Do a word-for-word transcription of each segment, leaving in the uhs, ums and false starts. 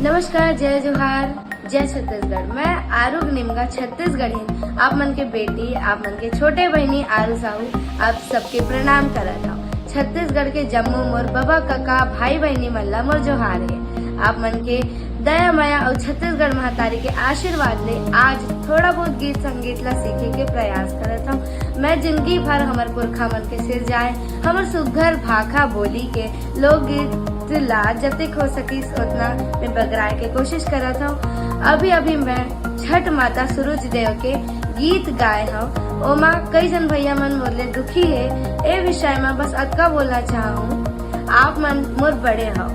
नमस्कार, जय जोहार, जय छत्तीसगढ़। मैं आरुग निमगा छत्तीसगढ़िन, आप मन के बेटी, आप मन के छोटे बहिनी आरू साहू, आप सबके प्रणाम करत हव। छत्तीसगढ़ के जम्मो मोर बबा, कका, भाई, बहिनी मन ला मोर जोहार हे। आप मन के दया, मया अउ छत्तीसगढ़ महतारी के आशीर्वाद ले आज थोड़ा बहुत गीत संगीत ला सीखे के प्रयास करत हव। मैं जिंदगी भर हमर पुरखा मन के सिरजाए, हमर सुघर भाखा बोली के लोकगीत ला जतेक हो सकिस ओतना मैं बगराए के कोशिश करत हव। अभी अभी मैं छठ माता सूरज देव के गीत गाए हव, ओमा कई झन भैया मन मोर ले दुखी हे। ए विषय म बस अतका बोलना चाहूँ, आप मन मोर बड़े हव,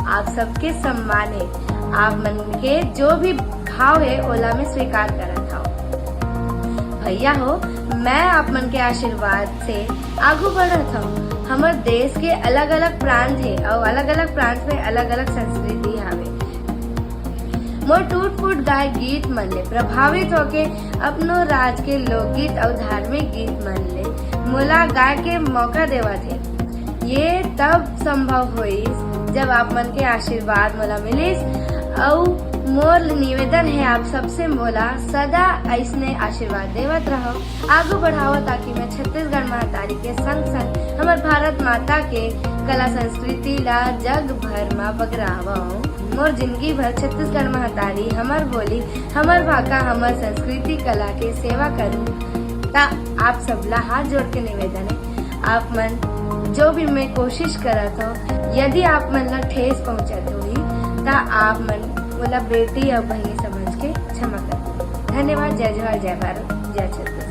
आप सबके सम्मान हे, आप मन के जो भी भाव हे ओला मैं स्वीकार करत हव। भैया हो, मैं आप मन के आशीर्वाद से आगू बढ़त हव। हमर देश के अलग-अलग प्रांत हे अउ अलग-अलग प्रांत में अलग-अलग संस्कृति हावे। मोर टूट फूट गाय गीत मन ले प्रभावित होके अपनो राज के लोकगीत अउ धार्मिक गीत मन ले मोला गाय के मौका देवत हे। ये तब संभव होइस जब आप मन के आशीर्वाद मोला मिलिस, अउ मोर निवेदन हे आप सबसे मोला सदा अइसने आशीर्वाद देवत रहव, आगू बढ़ावव, ताकि मैं छत्तीसगढ़ महतारी के संग संग हमर भारत माता के कला संस्कृति ला जग भर म बगरावव। मोर जिंदगी भर छत्तीसगढ़ महतारी, हमर बोली, हमर भाखा, हमर संस्कृति कला के सेवा करूं। त आप सबला हाथ जोड़ के निवेदन हे, आप मन जो भी मैं कोशिश करत हव, यदि आप मन ला ठेस पहुंचत होही, त आप मन मोला बेटी अउ बहिनी समझ के क्षमा कर दो। धन्यवाद। जय जोहार, जय भारत, जय छत्तीसगढ़।